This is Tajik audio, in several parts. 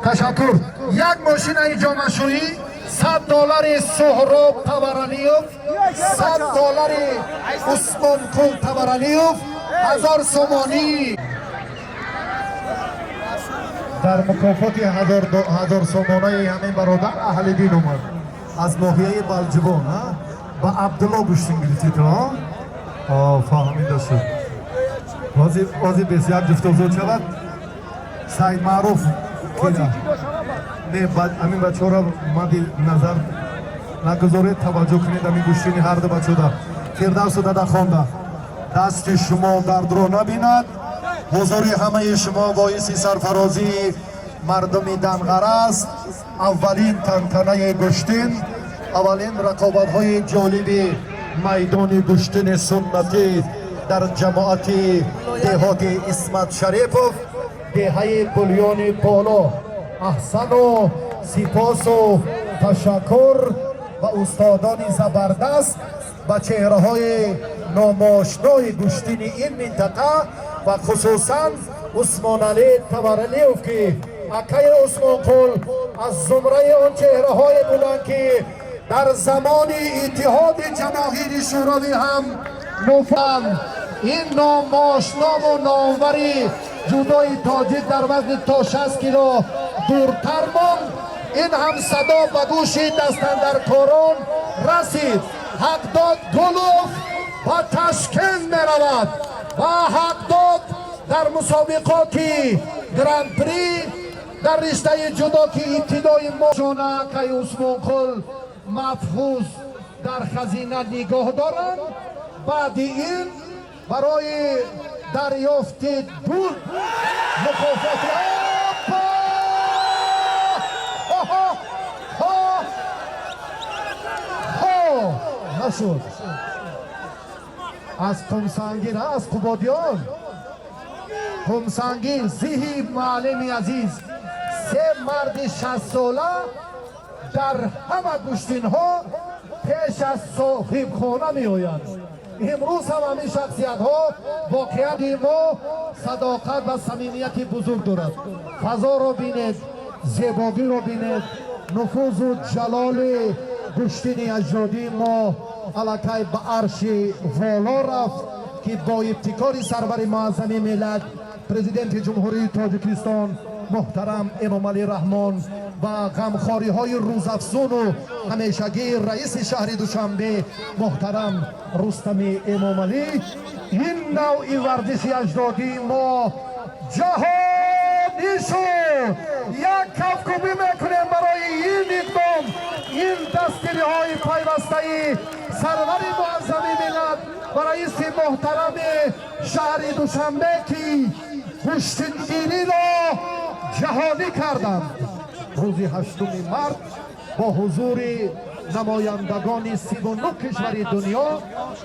Ташаккур. Як мошинаи ҷомашӯӣ, 100 доллари Суҳроб Таваралиев, 100 доллари Усмонқул Таваралиев, 1000 сомонӣ дар мукофоти 1000 сомонаи ҳамин бародар аҳли дин омад аз ноҳияи Балҷувон. Ба Абдулло гӯштин гирифтид, фаҳмида шуд. Ози бес як ҷуфтозод шавад. Саид Маъруф кира не, ҳамин бачаҳоро мадди назар нагузоред, таваҷҷӯҳ кунед. Ҳамин гӯштини ҳарду бачаода, Фирдавсу Дадахонда, дасти шумо дардро набинад. Ҳузури ҳамаи шумо боиси сарфарозии мардуми Данғара аст. Аввалин тантанаи гӯштин, аввалин рақобатҳои ҷолиби майдони гӯштини суннатӣ дар ҷамоати деҳоти Исмат Шарипов, деҳаи Булёни Боло. Аҳсану сипосу ташаккур ба устодони забардаст, ба чеҳраҳои номошнои гӯштини ин минтақа ва хусусан Усмоналӣ Таваралиев, ки акаи Усмонқул аз зумраи он чеҳраҳое буданд, ки дар замони Иттиҳоди Ҷамоҳири Шӯравӣ ҳам нуфан. Ин номошнову номвари ҷудои тоҷик дар вазни то 60 кило дуртар монд. Ин ҳам садо ба гӯши дастандаркорон расид. Ҳақдод Гулов ба Ташкент меравад ва Ҳақдод дар мусобиқоти Гран-при дар риштаи ҷудо, ки ибтидои мошона акаи Усмонқул маҳфуз дар хазина нигоҳ доранд. Баъди ин барои дарёфти ду мукофоти. Оппа! Хо! Хо! Хо! Нашуд. Аз Қумсангир, аз Қубодиён, Қумсангир, зиҳи муаллими азиз. Се марди 60сола дар ҳама гӯштинҳо пеш аз соҳибхона меоянд. Имрӯз ҳам ҳамин шахсиятҳо воқеани мо садоқат ва самимияти бузург дорад. Фазоро бинед, зебогиро бинед, нуфузу ҷалоли гӯштини аҷдодии мо аллакай ба арши воло рафт, ки бо ибтикори сарвари муаззами миллат, Президенти Ҷумҳурии Тоҷикистон муҳтарам Эмомалӣ Раҳмон ва ғамхориҳои рӯзафзуну ҳамешагии раиси шаҳри Душанбе муҳтарам Рустами Эмомалӣ ин навъи варзиши аҷдодии мо ҷаҳонӣ шуд. Як кафкӯбӣ мекунем барои ин иқдом, ин дастгириҳои пайвастаи сарвари муаззами миллат ва раиси муҳтарами шаҳри Душанбе, ки гӯштингириро ҷаҳонӣ карданд. Рӯзи 8-уми март бо ҳузури намояндагони 39 кишвари дунё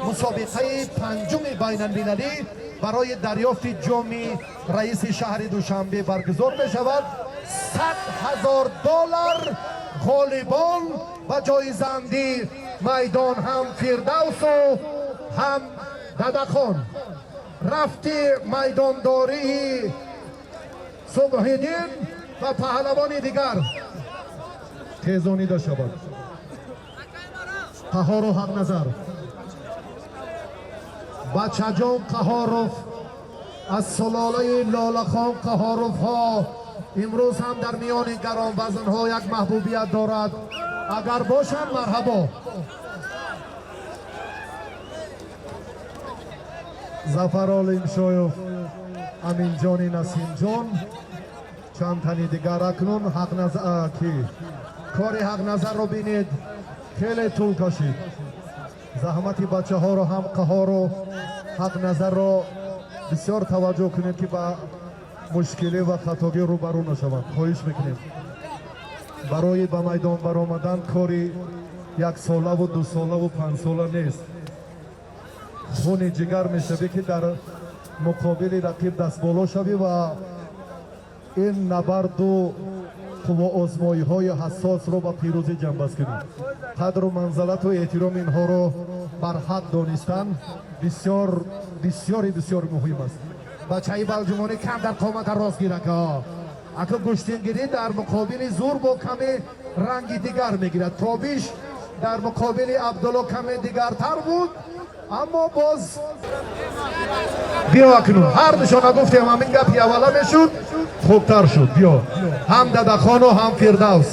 мусобиқаи панҷуми байналмилалӣ барои дарёфти ҷоми раиси шаҳри Душанбе баргузор мешавад. 100 000 доллар ғолибон ва ҷоизанди майдон, ҳам Фирдавсу ҳам Дадахон. Рафти майдондории Субҳиддин ва паҳлавони дигар тезонида шавад. Қаҳору Ҳақназар, Бачаҷон Қаҳоров аз сулолаи Лолахон Қаҳоровҳо имрӯз ҳам дар миёни гаронвазнҳо як маҳбубият дорад. Агар бошанд, марҳабо. Зафар Олимшоев, Аминҷони Насимҷон, чанд тани дигар. Акнун Ҳақназар, ки кори Ҳақназарро бинед, хеле тӯл кашид. Заҳмати бачаҳоро ҳам, Қаҳору Ҳақназарро бисёр таваҷҷӯҳ кунед, ки ба мушкилӣ ва хатогӣ рӯбарӯ нашаванд. Хоҳиш мекунем. Барои ба майдон баромадан кори яксолаву дусолаву панҷсола нест. Хуни ҷигар мешавӣ, ки дар муқобили рақиб дастболо шавӣ ва ин набарду қувваозмоиҳои ҳассосро ба пирӯзӣ ҷамъбаст кунӣ. Қадру манзалату эҳтироми инҳоро барҳақ донистан бисёр, бисёри бисёр муҳим аст. Бачаи балҷумонӣ кам дар қомата рост гирака. Ака, гӯштингирӣ дар муқобили зур бо каме ранги дигар мегирад. Тобиш дар муқобили Абдулло каме дигартар буд, аммо боз биё. Акнун ҳар душона гуфтем, ҳамин гапи аввала мешуд, хубтар шуд. Биё, ҳам Дадахону ҳам Фирдавс.